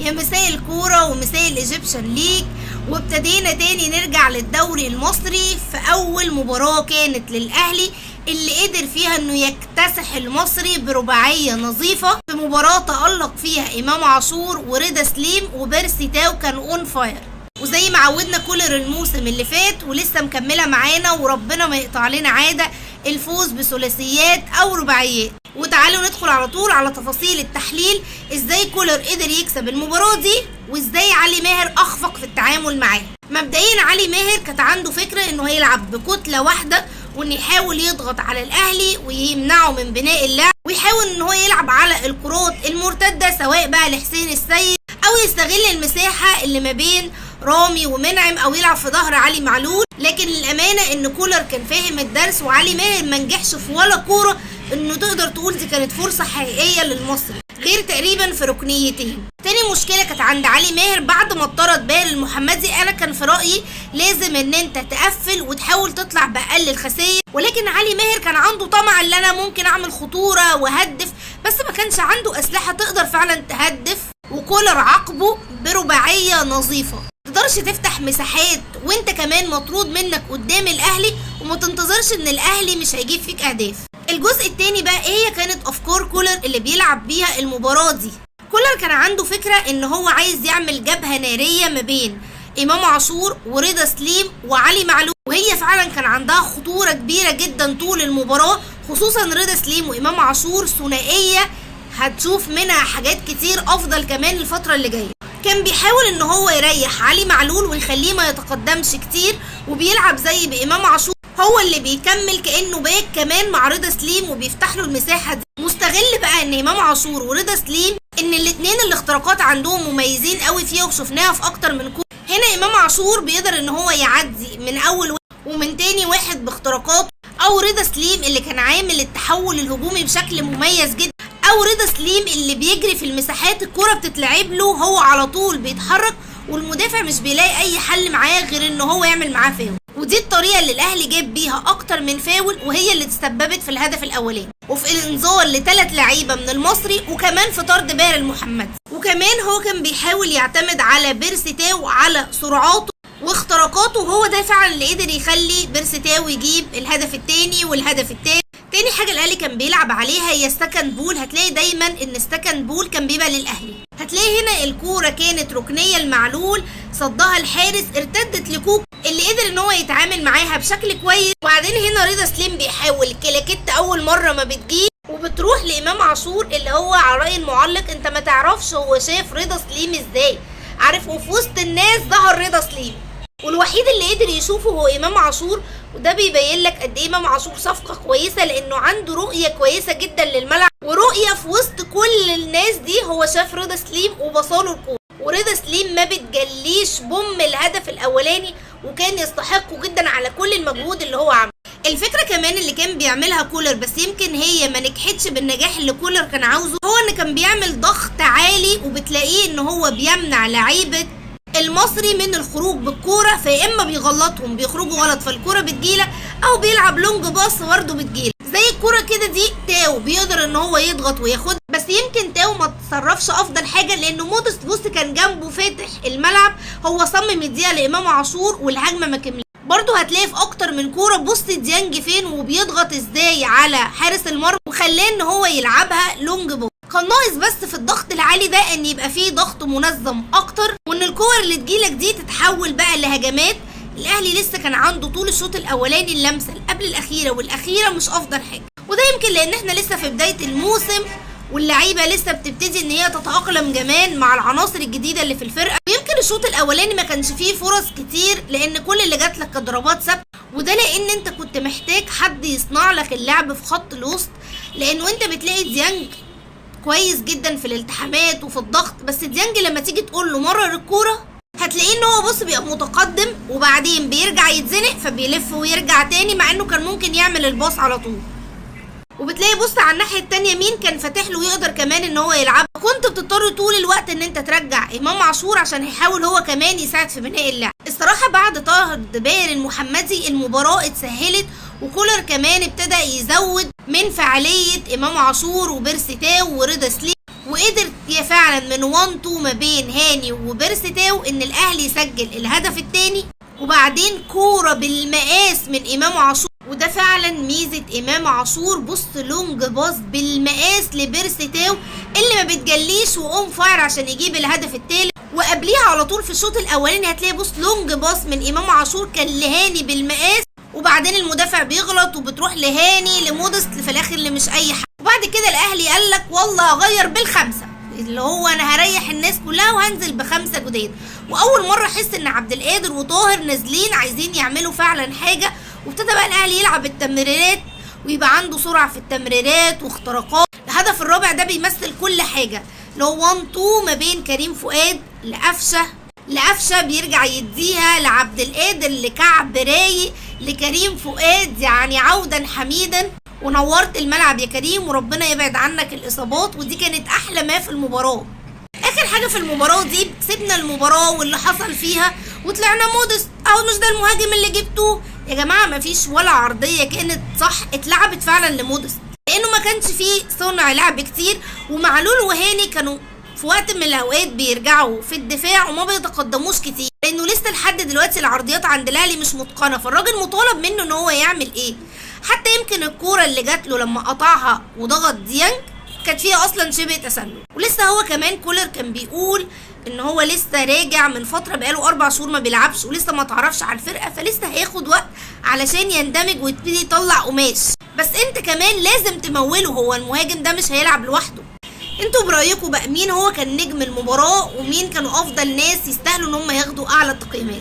يا مساء الكورة ومساء ال Egyptian League. وابتدينا تاني نرجع للدوري المصري في أول مباراة كانت للأهلي اللي قدر فيها انه يكتسح المصري برباعية نظيفة في مباراة تألق فيها إمام عاشور ورضا سليم وبيرسي تاو كانوا on fire. وزي ما عودنا كولر الموسم اللي فات ولسه مكملة معانا وربنا ما يقطع لنا عادة الفوز بثلاثيات او رباعيات. وتعالوا ندخل على طول على تفاصيل التحليل، ازاي كولر قدر يكسب المباراة دي وازاي علي ماهر اخفق في التعامل معاه. مبدئيا علي ماهر كانت عنده فكرة انه هيلعب بكتلة واحدة وان يحاول يضغط على الاهلي ويمنعه من بناء اللعب، ويحاول ان هو يلعب على الكرات المرتدة سواء بقى لحسين السيد او يستغل المساحة اللي ما بين رامي ومنعم او يلعب في ظهر علي معلول. لكن للامانة ان كولر كان فاهم الدرس، وعلي ماهر ما نجحش في ولا كورة انه تقدر تقول دي كانت فرصة حقيقية للمصري غير تقريبا في ركنيتين. تاني مشكلة كانت عند علي ماهر بعد ما اطرد باهر المحمدي، انا كان في رايي لازم ان انت تقفل وتحاول تطلع باقل الخسائر، ولكن علي ماهر كان عنده طمع ان انا ممكن اعمل خطورة وهدف، بس ما كانش عنده اسلحة تقدر فعلا تهدف. وكولر عاقبة برباعيه نظيفة، تقدرش تفتح مساحات وانت كمان مطرود منك قدام الاهلي، وما تنتظرش ان الاهلي مش هيجيب فيك اهداف. الجزء التاني بقى ايه هي كانت افكار كولر اللي بيلعب بيها المباراة دي؟ كولر كان عنده فكرة ان هو عايز يعمل جبهة نارية ما بين امام عاشور ورضا سليم وعلي معلول، وهي فعلا كان عندها خطورة كبيرة جدا طول المباراة، خصوصا رضا سليم وامام عاشور ثنائية هتشوف منها حاجات كتير افضل كمان الفترة اللي جاية. كان بيحاول ان هو يريح علي معلول ويخليه ما يتقدمش كتير، وبيلعب زي بامام عاشور هو اللي بيكمل كانه باك كمان مع رضا سليم وبيفتح له المساحة دي. مستغل بقى ان امام عاشور ورضا سليم ان الاتنين الاختراقات عندهم مميزين قوي فيها وشفناها في اكتر من كورة. هنا امام عاشور بيقدر ان هو يعدي من اول ومن تاني واحد باختراقاته، او رضا سليم اللي كان عامل التحول الهجومي بشكل مميز جدا، او رضا سليم اللي بيجري في المساحات الكرة بتتلعب له هو على طول بيتحرك والمدافع مش بيلاقي اي حل معاه غير ان هو يعمل معاه فاول. ودي الطريقة اللي الاهلي جاب بيها اكتر من فاول، وهي اللي تسببت في الهدف الاولاني وفي الانذار لثلاث لعيبة من المصري، وكمان في طرد باهر المحمدي. وكمان هو كان بيحاول يعتمد على بيرسي تاو على سرعاته واختراقاته، وهو ده فعلا اللي قدر يخلي بيرسي تاو يجيب الهدف الثاني والهدف الثالث. تاني حاجة الاهلي كان بيلعب عليها هي ال second ball. هتلاقي دايما ان ال second ball كان بيبقى للاهلي. هتلاقي هنا الكورة كانت ركنيه المعلول صدها الحارس، ارتدت لكوك اللي قدر ان هو يتعامل معاها بشكل كويس. وبعدين هنا رضا سليم بيحاول كلاكيت اول مرة ما بتجيب وبتروح لامام عاشور اللي هو على راي المعلق انت ما تعرفش هو شاف رضا سليم ازاي، عارف، وفي وسط الناس ظهر رضا سليم، والوحيد اللي قدر يشوفه هو امام عاشور. وده بيبين لك قد ايه امام عاشور صفقة كويسة، لانه عنده رؤية كويسة جدا للملعب ورؤية في وسط كل الناس دي. هو شاف رضا سليم وبصاله الكورة، ورضا سليم ما بتجليش بوم الهدف الاولاني، وكان يستحقه جدا على كل المجهود اللي هو عمله. الفكرة كمان اللي كان بيعملها كولر بس يمكن هي ما نجحتش بالنجاح اللي كولر كان عاوزه، هو ان كان بيعمل ضغط عالي وبتلاقيه ان هو بيمنع لعيبة المصري من الخروج بالكورة، فيا اما بيغلطهم بيخرجوا غلط فالكوره بتجيلك، او بيلعب long pass برضه بتجيلك زي الكورة كده دي. تاو بيقدر ان هو يضغط وياخد، بس يمكن تاو ما تصرفش افضل حاجة لانه مودست بص كان جنبه فاتح الملعب، هو صمم يديها لامام عاشور والهجمه ما كملتش. برضه هتلاقي في اكتر من كورة بص ديانج فين وبيضغط ازاي على حارس المرمى وخلاه ان هو يلعبها long pass. كان ناقص بس في الضغط العالي ده ان يبقى فيه ضغط منظم اكتر، وان الكور اللي تجيلك دي تتحول بقى لهجمات. الاهلي لسه كان عنده طول الشوط الاولاني اللمسة اللي قبل الاخيرة والاخيرة مش افضل حاجة، وده يمكن لان احنا لسه في بداية الموسم واللعيبة لسه بتبتدي ان هي تتاقلم كمان مع العناصر الجديدة اللي في الفرقة. ويمكن الشوط الاولاني ما كانش فيه فرص كتير لان كل اللي جات لك كضربات ثابتة، وده لان انت كنت محتاج حد يصنع لك اللعب في خط الوسط، لانه انت بتلاقي ديانج كويس جدا في الالتحامات وفي الضغط، بس ديانج لما تيجي تقول له مرر الكورة هتلاقيه ان هو بص بيبقى متقدم وبعدين بيرجع يتزنق فبيلف ويرجع تاني، مع انه كان ممكن يعمل الباص على طول. وبتلاقي بص على الناحية التانية مين كان فاتح له يقدر كمان ان هو يلعب. كنت بتضطر طول الوقت ان انت ترجع امام عاشور عشان هيحاول هو كمان يساعد في بناء اللعب. الصراحة بعد طرد باهر المحمدي المباراة اتسهلت، وكولر كمان ابتدى يزود من فعالية امام عاشور وبيرسي تاو ورضا سليم، وقدر فعلا فعلا من 1 2 ما بين هاني وبيرسي تاو ان الاهلي يسجل الهدف الثاني. وبعدين كورة بالمقاس من امام عاشور، وده فعلا ميزة امام عاشور. بص long pass بالمقاس لبيرسي تاو اللي ما بتجليش و on fire عشان يجيب الهدف الثالث. وقبليها على طول في الشوط الاولاني هتلاقي بص long pass من امام عاشور كان لهاني بالمقاس، وبعدين المدافع بيغلط وبتروح لهاني لمودست في الاخر اللي مش اي حاجة. وبعد كده الاهلي قال لك والله هغير بالخمسة، اللي هو انا هريح الناس كلها وهنزل ب5 جداد. واول مرة احس ان عبد القادر وطاهر نازلين عايزين يعملوا فعلا حاجة. وابتدى بقى الاهلي يلعب التمريرات ويبقى عنده سرعة في التمريرات واختراقات. الهدف الرابع ده بيمثل كل حاجة، اللي هو 1 2 ما بين كريم فؤاد لقفشه بيرجع يديها لعبد القادر لكعب رايق لكريم فؤاد، يعني عودا حميدا. ونورت الملعب يا كريم، وربنا يبعد عنك الاصابات. ودي كانت احلى ما في المباراة. اخر حاجة في المباراة دي، سيبنا المباراة واللي حصل فيها وطلعنا مودست، اهو مش ده المهاجم اللي جبتوه يا جماعة؟ مفيش ولا عرضية كانت صح اتلعبت فعلا لمودست، لانه ما كانش فيه صنع لعب كتير. ومعلول وهاني كانوا في وقت من الاوقات بيرجعوا في الدفاع وما بيتقدموش كتير، لانه لسه لحد دلوقتي العرضيات عند الاهلي مش متقنة. فالراجل مطالب منه ان هو يعمل ايه. حتى يمكن الكورة اللي جات له لما قطعها وضغط ديانج كانت فيها اصلا شبه تسلل. ولسه هو كمان كولر كان بيقول ان هو لسه راجع من فترة، بقاله 4 شهور ما بيلعبش ولسه ما تعرفش على الفرقة، فلسه هياخد وقت علشان يندمج ويبتدي يطلع قماش. بس انت كمان لازم تموله، هو المهاجم ده مش هيلعب لوحده. انتوا برايكم بقى مين هو كان نجم المباراة، ومين كانوا افضل ناس يستاهلوا ان هم ياخدوا اعلى التقييمات؟